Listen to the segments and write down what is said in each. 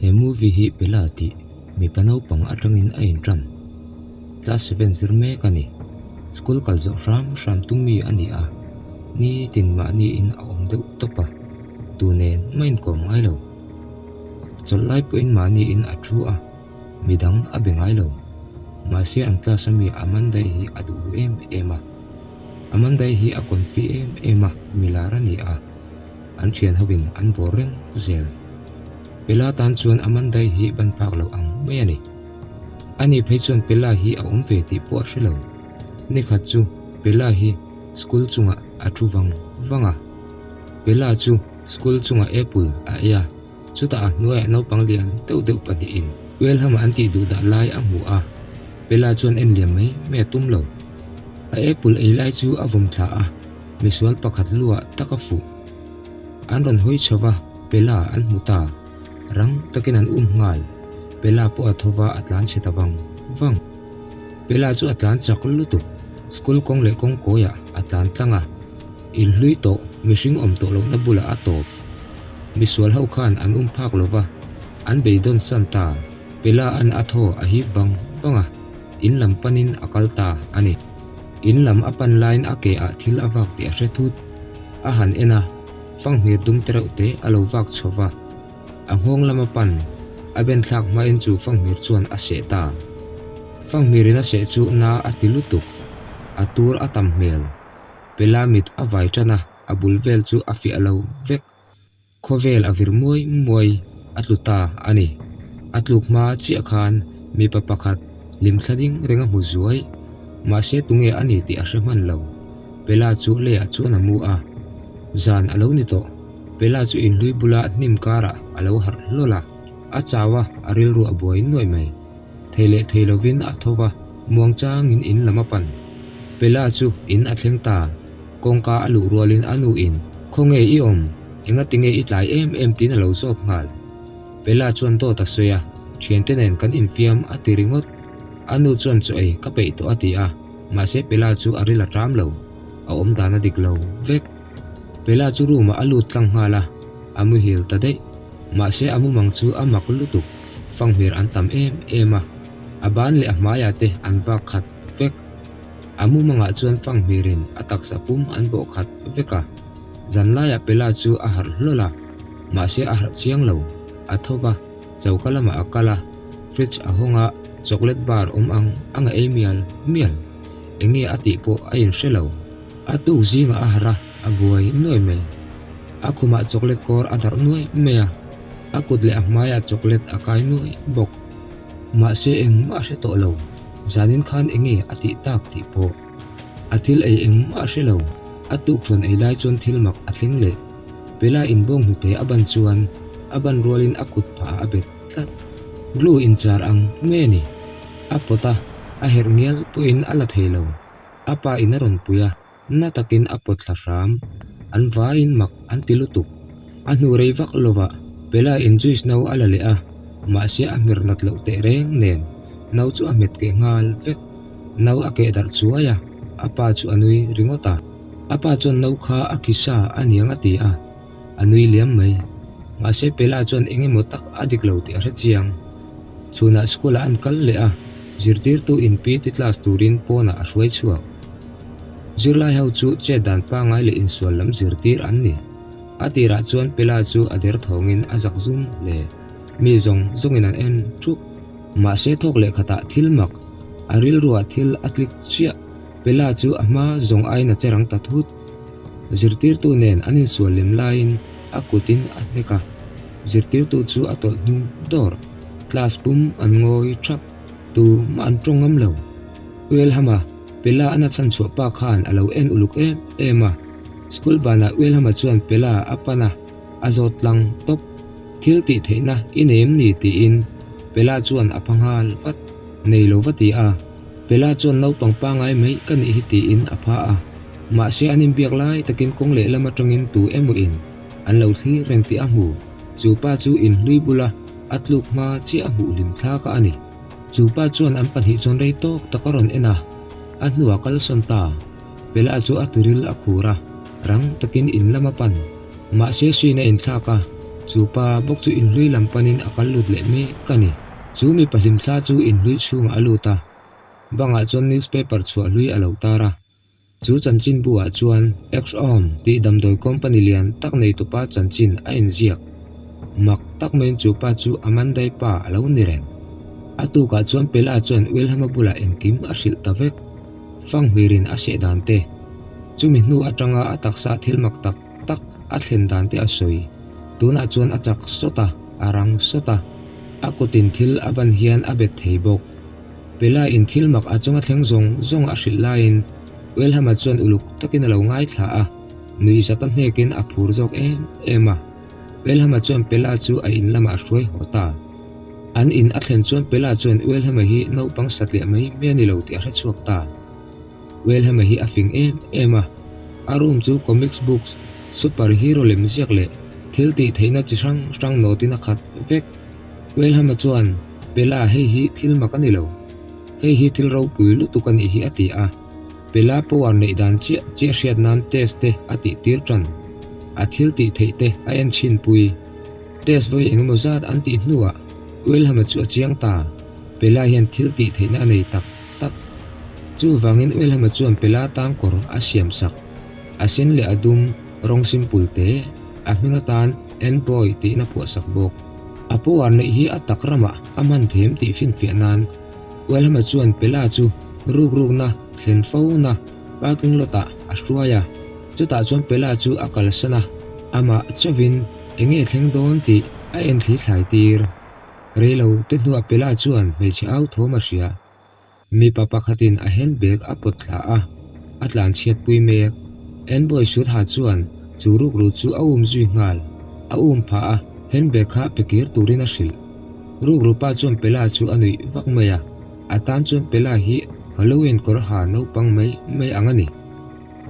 He movie hi Bella tih mipa naupang atangin a intan. Class seven zir mek a ni. School kal zawh hram hram tum mi a ni a, nitin mahniin a awm deuh tawp a, tu nen mah inkawm ngai lo. Chawlh lai pawhin mahniin a thu a, midang a be ngai lo. Mahse an class a mi Amanda-i hi a duh ru em em a. Amanda-i hi a confi em em a, milar a ni a. An thian hovin an bawr reng zel. Pela tan chuan Amanda-i hi ban phak lo ang mai a ni. Ani phei chuan Pela hi a awm ve tih pawh a hre lo. Nikhat chu Pela hi school chungah a thu vang vang a. Pela chu school chungah apple a ei a, chutah a hnuaiah naupang lian deuh deuh pahnihin Welham-a an tih duh dah lai a hmu a. Pela chuan en liam mai mai a tum lo. A apple ei lai chu a vawm thla a. Misual pakhat luah tak a fuh. An rawn hawi chho va, Pela an hmu ta. Rang takin an um nghal. Pela pawh a tho va, a tlan chhe ta vang vang. Pela chu a tlan chak lutuk. School kawng leh kawng kawiah a tlan tlang a. Inhlui tawh, mihring awm tawh lohna bulah a tawp. Misual ho khan an um phak lo va, an beidawn san ta. Pela an a thaw a hip vang vang a, in lam panin a kal ta a ni. In lam a pan laiin a ke ah thil a vak tih a hre thut. A han en a, fanghmir dum te reuh te a lo vak chho va. A nghawng lam a pan, a ben thlak hmain chu fanghmir chuan a seh ta. Fanghmirin a seh chu na a ti lutuk. A tur a tam hmel. Pela mit a vai tan a, a bul vel chu a fiah lo vek. Khawvel a vir muai muai a tlu ta a ni. A tluk hma chiah khan mipa pakhat hlimthla ding reng a hmu zuai. Mahse tunge a ni tih a hre hman lo. Pela chu leiah chuan a mu a. Zan a lo ni tawh. Pela chu inhlui bula hnim karah a lo harh hlawl a. A chau a, a rilru a buai nuaih mai. Thei leh thei lovin a tho va, muang changin in lam a pan. Pela chu in a thleng ta. Kawngka a luh rualin a nu in, Khawnge i awm? Engati nge i tlai em em tiin a lo zawt nghal. Pela chuan dawt a sawi a, Thiante nen kan infiam a ti ringawt. A nu chuan chaw ei ka peih tawh a ti a, mahse Pela chu a ril a ṭam lo. A awm dan a dik lo vek. Pela chu room ah a lut tlang nghal a, a muhil ta daih. Mahse a mumang chu a mak lutuk, fanghmir an tam em em a, a ban leh a hmaiah te an bak khat vek. A mumangah chuan fanghmirin a taksa pum an bawh khat vek a, zanlaiah Pela chu a harh hlawl a, mahse a harh chiang lo, a tho va, choka lamah a kal a, fridge a hawng a, chocolate bar awm ang ang a ei mial mial. Enge a tih pawh a inhre lo. A tuk zingah a harh a, a buai nuai mai. A khumah chocolate kawr a darh nuai mai a, a kut leh a hmaiah chocolate a kai nuai bawk. Mahse engmah a hre tawh lo, zanin khan enge a tih tak tih pawh. A thil ei engmah a hre lo, a tukṭhuan ei lai chuan thil mak a thleng leh. Pela inbawng hnute a ban chuan a ban rualin a kut phah a bet tlat. Glue inchar ang mai a ni. A pawt a, a herh ngial pawhin a la thei lo. A pa in a rawn pui a, na takin a pawt thla hram. An vaiin mak an ti lutuk. A hnu rei vak lovah Pela in juice no a la leh a, mahse a hmer nat loh teh reng nen no chu a hmet keh nghal vek. No a keh darh chuai a, a pa chu a nui ringawt a. A pa chuan no kha a khisa a niang a ti a, a nui liam mai. Mahse Pela chuan eng emaw tak a dik lo tih a hre chiang. Chhunah school ah an kal leh a, zirtirtu in PT class turin pawnah a hruai chhuak. Zirlai ho chu chet dan pangai leh insual lam zirtir an ni. A tirah chuan Pela chu a der thawngin a zak zum hle. Mi zawng zawngin an en thup. Mahse thawk leh khatah thil mak, a rilruah thil a tlik chiah. Pela chu a hma zawng aiin a che rang ta thut. Zirtirtu nen an insual lem laiin a kutin a hnek a, zirtirtu chu a tawlh hnung dawr. Class pum an ngawi thap, tu mah an tawng ngam lo. Uelhama, Pela a na chhan chhuah pa khan a lo en uluk em em a. School banah Uelhama chuan Pela a pan a, a zawt tlang tawp. Thil tih theihna i nei em ni tiin Pela chuan a pha nghal vat. Nei lo va ti a, Pela chuan naupang pangai mai ka nih hi tiin a pha a. Mahse an inbiak lai takin kawng lehlam atangin tu emaw in an lo thlir reng tih a hmu. Chu pa chu inhlui bula a tluk hma chiah a hmuh hlim thlak a ni. Chu pa chuan an pahnih chuan rei tawk tak a rawn en a, a hnuah kalsawn ta. Pela chu a tiril a khur a, rang takin in lam a pan. Mahse hriin a inthlak a, Chu pa bawk chu inhlui lam panin a kal lut leh mek a ni. Chu mipa hlimthla chu inhlui chhungah a lut a, bangah chuan newspaper chhuah hlui a lo tar a. Chu chanchinbu ah chuan Exxon tih damdawi company lian tak neitupa chanchin a inziak. Mak tak maiin chu pa chu Amandai pa a lo ni reng. A tukah chuan Pela chuan Wilhelm-a bulah engkim a hrilh ta vek. Fanghmirin a seh dan te, chumi hnu atanga a taksa thil mak tak tak a thlen dan te a sawi. Tunah chuan a chak sawt a, a rang sawt a, a kutin thil a ban hian a bet thei bawk. Pela-in thil mak a chunga thleng zawng zawng a hrilh laiin Welham-a chuan uluk takin a lo ngaithla a, nuihzat a hnekin a phur zawk em em a. Welham-a chuan Pela chu a in lamah a hruai haw ta. An in a thlen chuan Pela chuan Welham-a hi naupang satliah mai mai a ni lo tih a hre chhuak ta. Welham-a hi a fing em em a, a room chu comics books, super hero lem ziak leh thil tih theihna chi hrang hrang nawtin a khat vek. Welham-a chuan, Pela hei hi thil mak a ni lo. Hei hi thil ropui lutuk a nih hi a ti a. Pela power neih dan chiah chiah hriat nan test te a tih tir tan. A thil tih theih te a en chhin pui. Test vawi eng emaw zat an tih hnuah Welham-a chu a chiang ta. Pela hian thil tih theihna a nei tak tak. Chuvangin Welham-a chuan Pela tang kawr a siam sak. A sen leh a dum rawng simple te a hming atan Enboy tiin a phuah sak bawk. A power neih hi a tak ramah a hman them tih finfiah nan Welham-a chuan Pela chu rukrukna thlen fona parking lot ah a hruai a, chutah chuan Pela chu a kalsan a, amah chauhin eng nge thleng dawn tih a en thli thlai tir. Reilo te hnuah Pela chuan hmeichhe au thawm a hria. Mipa pakhatin a handbag a pawt thla a, a tlan chhiat pui mek. Enboy Sudha chuan chu rukru chu a um zui nghal. A um phah a, handbag kha pe kir turin a hrilh. Rukru pa chuan Pela chu a nuih vak mai a, a tan chuan Pela hi Halloween kawr ha naupang mai mai ang a ni.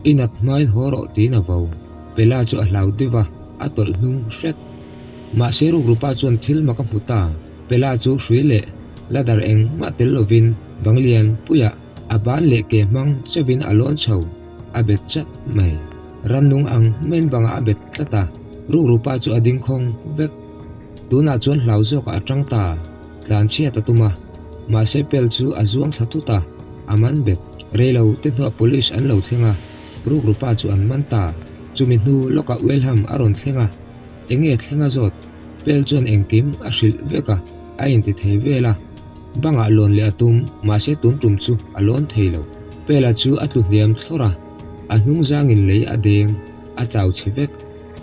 I nat hmain haw rawh tiin a vo. Pela chu a hlau deuh a, a tawlh hnung hret. Mahse rukru pa chuan thil mak a hmu ta. Pela chu hrui leh ladder engmah tel lovin bang lian puiah a ban leh ke hmang chauhin a lawn chho, a bet chat mai. Rannung ang maiin bangah a bet tlat a, rukru pa chu a ding khawng vek. Tunah chuan hlau zawkah a tang ta, tlan chhiat a tum a, mahse Pel chu a zuang thla thut a, a man bet. Reilo te hnuah police an lo thleng a, rukru pa chu an man ta. Chumi hnu lawkah Welham a rawn thleng a, Enge thleng a zawt? Pel chuan engkim a hrilh vek a, a inti thei vel a. Bangah lawn leh a tum, mahse tun tum chu a lawn thei lo. Pela chu a tlu hniam thlawr a, a hnung zangin lei a deng, a chau chhe vek.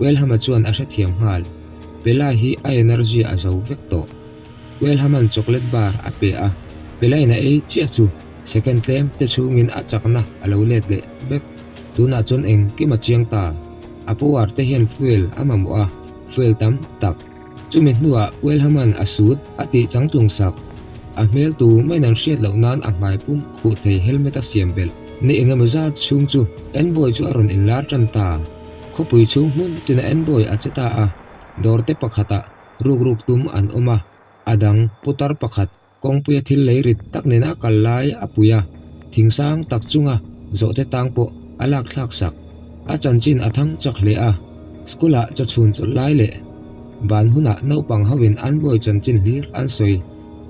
Welhama chuan a hrethiam nghal. Pela hi a energy a zo vek tawh. Welhama'n chocolate bar a pe a, Pelain a ei chiah chu second tlem te chhungin a chakna a lo let leh vek. Tunah chuan engkim a chiang ta. A power te hian fuel a mamawh a, fuel tam tak. Chumi hnuah Welhaman a sut a tih changtlung sak. A hmel tu maiin an hriat loh nan a hmai pum khuh thei helmet a siam belh. Ni engemaw zat chhung chu Envoy chu a rawn inlar tan ta. Khawpui chhung hmun tina Envoy a che ta a, dawr te pakhatah rukruk tum an awm a, a dang putar pakhat Kawngpuia thil lei rit tak nena a kal lai a pui a, thing sang tak chunga zawhte tang pawh a lak thlak sak. A chanchin a thang chak hle a, school ah chawchhun chawlh lai leh ban hunah naupang hoin an bawi chanchin hlir an sawi.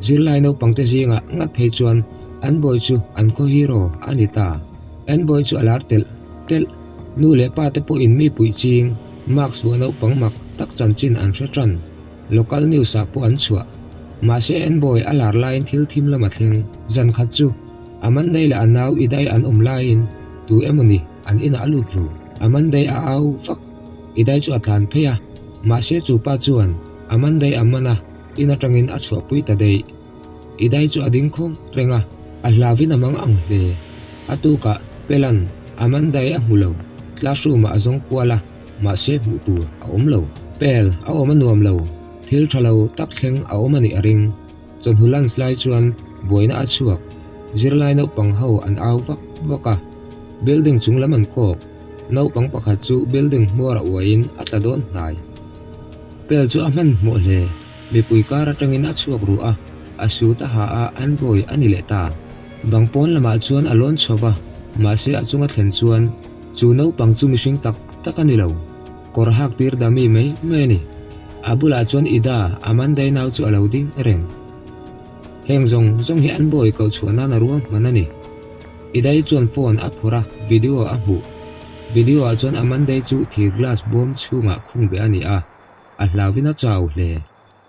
Zirlai naupangte zingah ngat phei chuan an bawi chu an khaw hero a ni ta. An bawi chu a lar telh telh. Nu leh pa te pawhin mi puih ching, mask vuah naupang mak tak chanchin an hre tan. Local news ah pawh an chhuah. Mahse Enboy a lar laiin thil thim lam a thleng. Zan khat chu Amandai leh a nau Idai an awm laiin tu emawni an inah a lut ru. Amandai a au vak. Idai chu a tlan phei a, mahse chu pa chuan Amandai a man a, in atangin a chhuahpui ta daih. Idai chu a ding khawng reng a, a hlavin a mang ang hle. A tukah Pelan Amandai a hmu lo, classroom ah a zawng kual a. Mahse hmuh tur a awm lo. Pel a awm a nuam lo. Thil tha lo tak thleng a awm a nih a ring. Chawhnu lunch lai chuan buaina a chhuak. Zirlai naupang ho an au vak vak a. Building chung lam an kawk. Naupang pakhat chu building hmuar a uaiin a tla dawn hnai. Pel chu a hmanhmawh hle. Mipui kar atangin a chhuak ruh a, a suit a ha a, an bawi a ni leh ta. Bang pawn lamah chuan a lawn chho va, mahse a chunga thlen chuan Chu naupang chu mihring tak tak a ni lo, kawr hak tir dami mai mai a ni. A bulah chuan Ida, Amanda-i nau chu a lo ding reng. Heng zawng zawng hi an bawi koh chhuah nan a ruahman a ni. Ida-i chuan phone a phawrh a, video a hmuh. Video ah chuan Amanda-i chu thir glass bawm chhungah khung beh a ni a, a hlauhin a chau hle.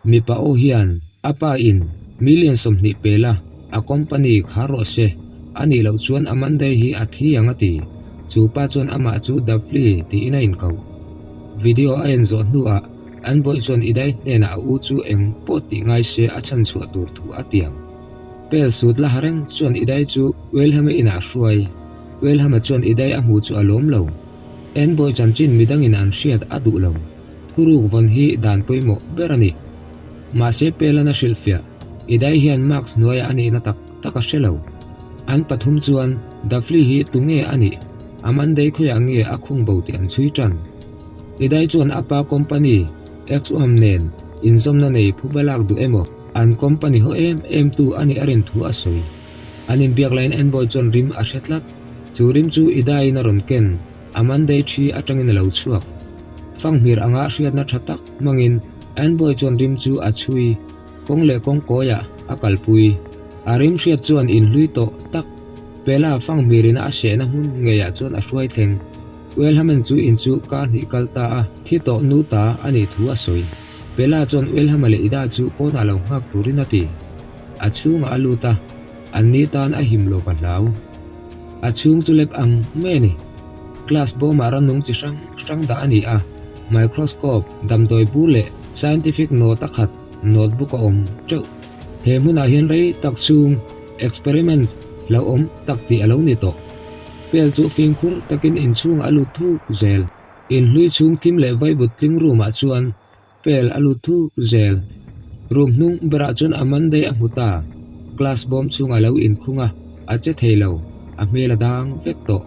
Mipa aw hian a pa in million 20 pel a, a company kha rawh se, a nih loh chuan Amanda-i hi a thi ang a ti. Chu pa chuan amah chu Dafli tiin a inkoh. Video a en zawh hnuah an bawih chuan Idai hnenah a u chu eng pawh tih ngai se a chhan chhuah tur thu a tiang. Pel sut la ha reng chuan Idai chu Welham-a inah a hruai. Welham-a chuan Idai a hmu chu a lawm lo. An bawih chanchin midangin an hriat a duh lo. Thuruk vawn hi dan pawimawh ber a ni. Mahse Pelan a hrilhfiah, Idai hian Max hnuaiah a nihna tak tak a hre lo. An pathum chuan Dafli hi tunge a nih? Amandei khawiah nge a khung bo tih an chhui tan. Idai chuan a pa company Exom nen inzawmna nei phuba lak duh emaw an company haw em em tu a nih a rin thu a sawi. An inbiak laiin Envoy chuan rim a hre tlat. Chu rim chu Idaiin a rawn ken Amandei thi atangin a lo chhuak. Fanghmir anga hriatna tha tak hmangin Envoy chuan rim chu a chhui. Kawng leh kawng kawiah a kalpui. A rim hriat chuan inhlui tawh tak Pela fanghmirina a sehna hmun ngeiah chuan a hruai thleng. Welhamen chu in chu kar hnih kal ta a, thi tawh nu ta a nih thu a sawi. Pela chuan Welhama leh Ida chu pawnah lo nghak turin a ti. A chhungah a lut a, an ni tan a him lo va hlau. A chhung chu lep ang mai a ni. Class bawmah rannung chi hrang hrang dah a ni a, microscope, damdawi bur leh scientific note a khat notebook a awm teuh. He hmunah hian rei tak chhung experiment hlauhawm tak tih a lo ni tawh. Pel chu fimkhur takin inchhungah a lut thuk zel. Inhlui chhung thim leh vaivut tling room ah chuan Pel a lut thuk zel. Room hnung berah chuan Amandai a hmu ta. Class bawm chhungah a lo inkhung a, a che thei lo, a hmel a dang vek tawh.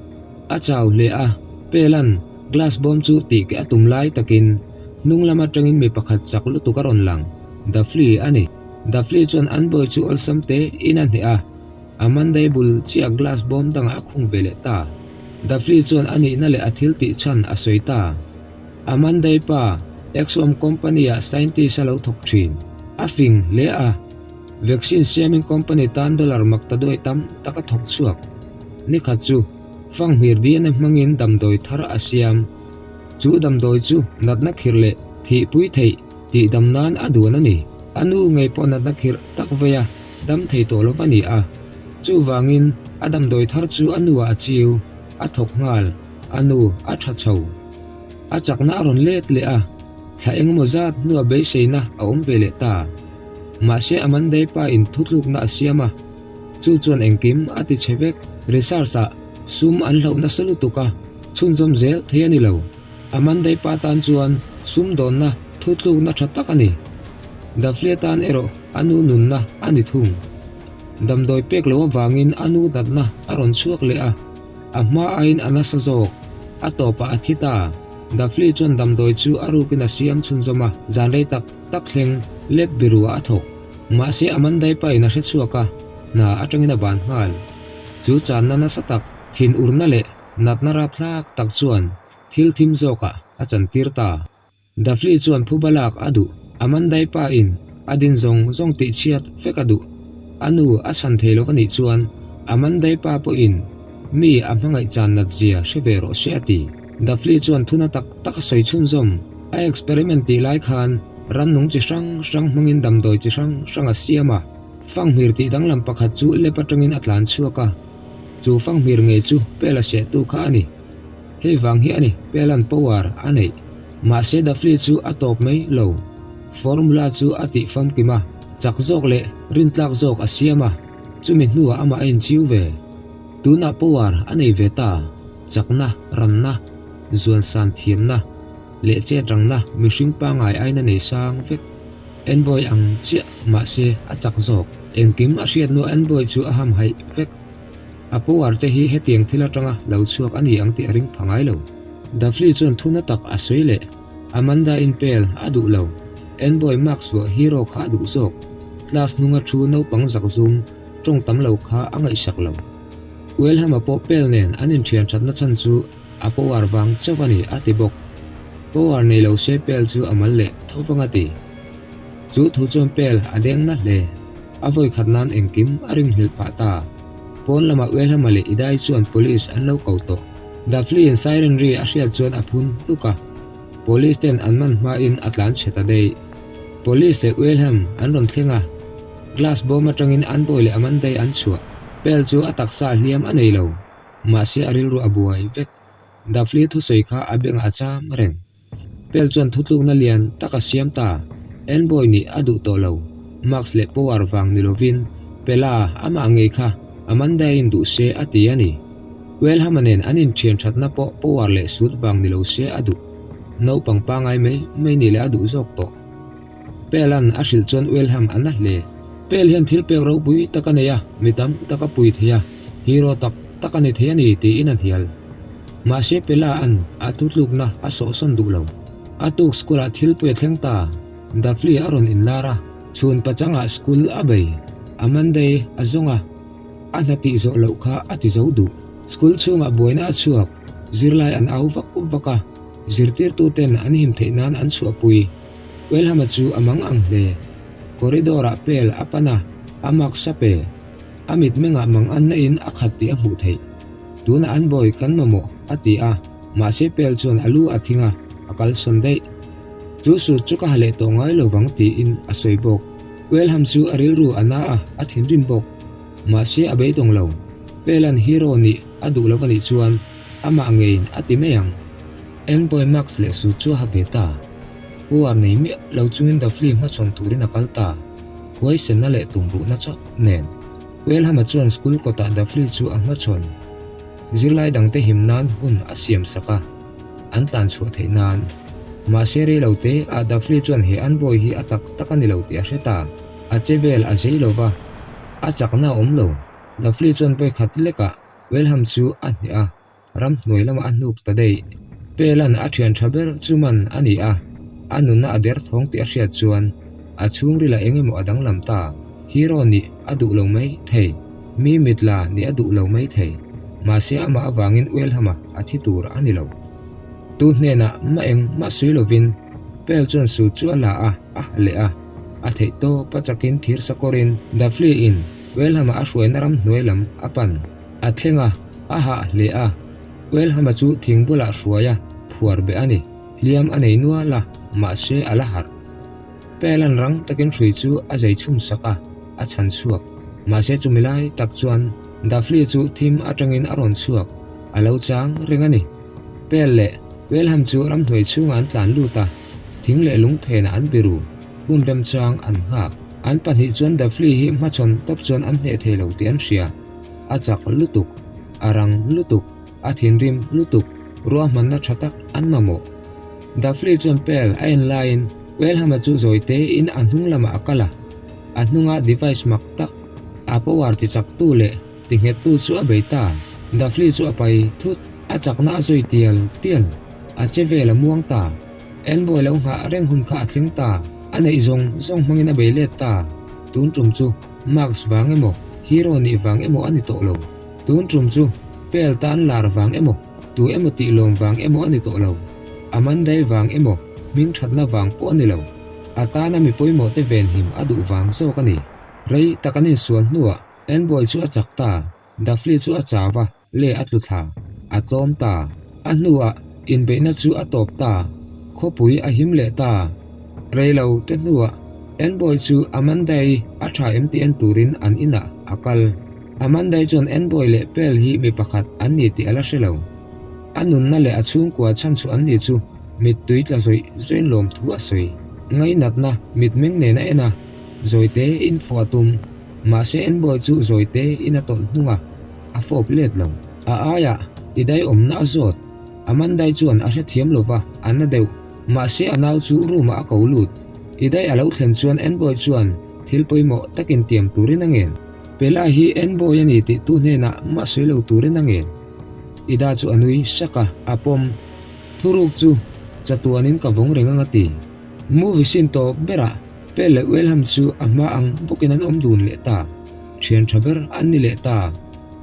A chau hle a, Pelan glass bawm chu tih keh a tum lai takin hnung lam atangin mi pakhat chak lutuk a rawn lang. Dafli a ni. Dafli chuan an bawi chu awlsam te in a hneh a, Amandai bul chiah glass bawm dangah a khung ve leh ta. Dafli chuan a nihna leh a thil tih chhan a sawi ta. Amandai pa, Exom company-ah scientist a lo thawk thin. A fing hle a. Vaccine siaming company tan dollar mak ta duai tam tak a thawk chhuak. Nikhat chu, fanghmir DNA hmangin damdawi thar a siam. Chu damdawi chu natna khirh leh thihpui theih tih dam nan a duan a ni. A nu ngei pawh natna khirh tak vei a dam thei tawh lo va ni a. Chuvangin a damdawi thar chu a nuah a chiu, a thawk nghal, a nu a tha chho. A chakna a rawn let leh a, thla engemaw zat hnua beiseina a awm ve leh ta. Mahse Amandai pa in thutlukna a siam a, chu chuan engkim a ti chhe vek. Research ah sum an hloh nasa lutuk a, chhunzawm zel thei a ni lo. Amandai pa tan chuan sum dawnna thutlukna tha tak a ni. Daflia tan erawh a nu nunna a ni thung. Damdawi pek loh avangin a nu natna a rawn chhuak leh a, a hma aiin a nasa zawk. A tawpah a thi ta. Dafli chuan damdawi chu a rukin a siam chhunzawm a, zan rei tak tak thleng lep biruah a thawk. Mahse Amandai pa in a hre chhuak a, hna atangin a ban nghal. Chu channa nasa tak, thin urna leh natna rapthlak tak chuan thil thim zawkah a chantir ta. Dafli chuan phuba lak a duh. Amandai pa in a din zawng zawng tih chhiat vek a duh. A nu a chhan thei lo anih chuan Amandai pa pawhin mi a hmangaih chan nat zia hre ve rawh se a ti. Dafli chuan thuna tak tak a sawi chhunzawm. A experiment tih lai khan rannung chi hrang hrang hmangin damdawi chi hrang hrang a siam a. Fanghmir tih danglam pakhat chu lep atangin a tlan chhuak a. Chu fanghmir ngei chu Pela sehtu kha a ni. Hei vang hi a ni, Pelan power a neih. Mahse Dafli chu a tawp mai lo. Formula chu a tih famkim a, chak zawk leh rintlak zawk a siam a, chumi hnuah amah a inchiu ve. Tunah power a nei ve ta, chakna, ranna, zuansan thiamna leh chetrangna mihring pangai aina nei sang vek. Envoy ang chiah mahse a chak zawk. Engkim a hriat hnuah Envoy chu a hamhaih vek. A power te hi hetiang thil atanga lo chhuak a ni ang tih a ring pha ngai lo. Dafli chuan thuna tak a sawi leh. Amanda in pel a duh lo. Envoy Max vuah hero kha a duh zawk. Class hnunga thu naupang zak zum tawng tam lo kha a ngaihsak lo. Welham-a pawh pel nen an inthian thatna chhan chu a power vang chauh a ni a ti bawk. Power nei lo se Pel chu a mal leh tho vang a ti. Chu thu chuan Pel a deng na hle. A vawi khat nan engkim a ringhilh phah ta. Pawn lamah Welhama leh Idai chuan police an lo ko tawh. Dafli-in siren ri a hriat chuan a phun hluk a. Police ten an man hmain a tlan chhe ta daih. Police leh Welham an rawn thleng a. Glass bawm atangin an bawi leh Amandai an chhuah. Pel chu a taksa hliam a nei lo. Mahse a rilru a buai vek. Dafli thusawi kha a bengah a cham reng. Pel chuan thutlukna lian tak a siam ta. Enboy nih a duh tawh lo. Max leh Power vang ni lovin Pela amah ngei kha Amanda-in duh se a ti a ni. Welham-a nen an inthian thatna pawh Power leh Sut vang ni lo se a duh. Naupang pangai mai mai nih leh a duh zawk tawh. Pel-a'n a hrilh chuan Welham a na hle. Pel hian thil pek ropui tak a nei a, mi tam tak a pui thei a, hero tak tak a ni thei a ni tiin a hnial. Mahse Pela-a'n a thutlukna a sawhsawn duh lo. A tuk school-ah thil pui a thleng ta. Dafli a rawn inlar a, chhun pachangah school a bei. A Monday a zawng a, a hna tih zawh loh kha a ti zo duh. School chhungah buaina a chhuak, zirlai an au vak vak a, zirtirtuten an him theih nan an chhuahpui. Welham-a chu a mang ang hle. Corridor-ah pel a pan a, a mak sap e. A mitmengah mang an na-in a khat tih a hmuh theih. Tunah an bawi kan mamawh, a ti a, mahse pel chuan a lu a thing a, a kalsawn daih. Chu sut chu ka ha leh tawh ngai lo vang tiin a sawi bawk. Welham chu a rilru a na a, a thinrim bawk. Mahse a beidawng lo. Pelan hero nih a duh lo anih chuan amah ngeiin a ti mai ang. Enboy Max leh sut chu a ha ve ta. Uar nei miah lo chungin Dafli hmachhawn turin a kal ta. Huaisenna leh tumruhna chauh nen. Welham-a chuan school kawtah Dafli chu a hmachhawn. Zirlai dangte him nan hun a siam sak a, an tlan chhuah theih nan. Mahse rei lo te ah Dafli chuan he an bawi hi a tak tak a ni lo tih a hre ta. A che vel a zei lo va, a chakna a awm lo. Dafli chuan vawi khat lekah Welham chu a hneh a. Ramhnuai lamah a hnuk ta daih. Pelan a thian tha ber chu man a ni a, a nunna a der thawng tih a hriat chuan a chhungril ah engemaw a danglam ta. Hero nih a duh lo mai thei, mi mitla nih a duh lo mai thei. Mahse amah avangin Welham-a a thi tur a ni lo. Tu hnenah mah eng mah sawi lovin Pel chuan suit chu a la a, a ha leh a. A theih tawp a chakin thir sakawrin Dafli-in Welham-a a hruaina ramhnuai lam a pan. A thleng a, a hah hle a. Welham-a chu thing bulah hruai a, phuar beh a ni. Hliam a nei nual a, mahse a la harh. Pelan rang takin hrui chu a zei chhum sak a, a chhan chhuak. Mahse chumi lai tak chuan Dafli chu thim atangin a rawn chhuak, a lo chang reng a ni. Pel leh Welham chu ramhnuai chhungah an tlan lut a, thing leh lung phenah an biru, hun remchang an nghak. An pahnih chuan Dafli hi hmachhawn tawp chuan an hneh thei lo tih an hria. A chak lutuk, a rang lutuk, a thinrim lutuk, ruahmanna tha tak an mamawh. Dafli chuan Pearl a en laiin Welham-a chu zawi tein a hnung lamah a kal a, a hnunga device mak tak, a power tichaktu leh tinghettu chu a bei ta. Dafli chu a pai thut, a chakna a zawi tial tial, a che vel a muang ta. Enbawi lo nghah reng hun kha a thleng ta, a neih zawng zawng hmangin a bei let ta. Tun tum chu Max vang emaw, hero nih vang emaw a ni tawh lo. Tun tum chu Pel tan lar vang emaw, tu emaw tih lawm vang emaw a ni tawh lo. Amandai vang emaw, hming thatna vang pawh a ni lo. A tana mi pawimawh te venhim a duh vang zawk a ni. Rei tak an insual hnuah Enboy chu a chak ta. Dafli chu a chau a, le a tlu thla. A tlawm ta. A hnuah inbeihna chu a tawp ta. Khawpui a him leh ta. Rei lo te hnuah Enboy chu Amandai a tha em tih en turin an inah a kal. Amandai chuan Enboy leh Pearl hi mi pakhat an ni tih a la hre lo. A nunna leh a chhungkua chhan chu an ni chu mittui tla zawih zawiin lawmthu a sawi. Ngainatna mitmeng nen a en a, zawite in fawh a tum. Mahse Enboy chu zawite in a tawlh hnung a, a fawp let lo. A aiah i dai awmna a zawt. Amandai chuan a hrethiam lo va, a na deuh. Mahse a nau chu room ah a ko lut. I dai a lo thlen chuan Enboy chuan thil pawimawh takin tiam turin a ngen. Pela hi Enboy a ni tih tu hnenah mah sawi lo turin a ngen. Ida chu a nui sak a, a pawm. Thuruk chu chatuanin ka vawng reng ang a ti. Movie scene tawp berah Pel leh Welham chu a hma ang bawkin an awm dun leh ta. Thian tha ber an ni leh ta.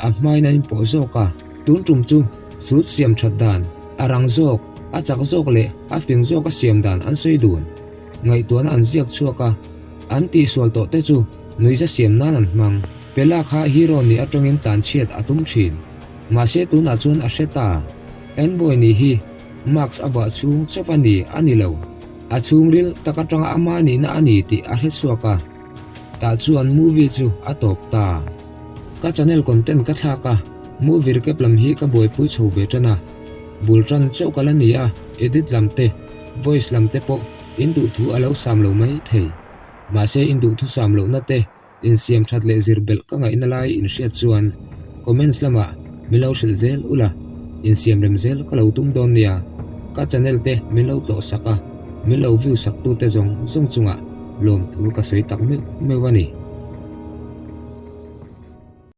A hmain an inpawh zawk a, tun tum chu suit siam that dan a rang zawk. A chak zawk leh a fing zawk a siam dan an sawi dun. Ngaihtuahna an ziak chhuak a, an tihsual tawh te chu nuihza siam nan an hmang. Pela kha hero nih atangin tlanchhiat a tum thin. Mahse tunah chuan a hre ta. Enboy nih hi mask a vuah chhung chauh a ni a ni lo. A chhungril tak atanga ama nihna a ni tih a hre chhuak a. Tah chuan movie chu a tawp ta. Ka channel content ka thlak a, movie recap lam hi ka buaipui chho ve tan a. Bul tan chauh ka la ni a, edit lam te, voice lam te pawh in duhthu a lo sam lo mai thei. Mahse in duhthu sam lohna te Insiam that leh zir belh ka ngaihna lai in hriat chuan comments lamah min lo hrilh zel ula, insiam rem zel ka lo tum dawn nia. Ka channel te min lo tlawh sak a, min lo view sak tute zawng zawng chungah lawmthu ka sawi tak meuh meuh a ni.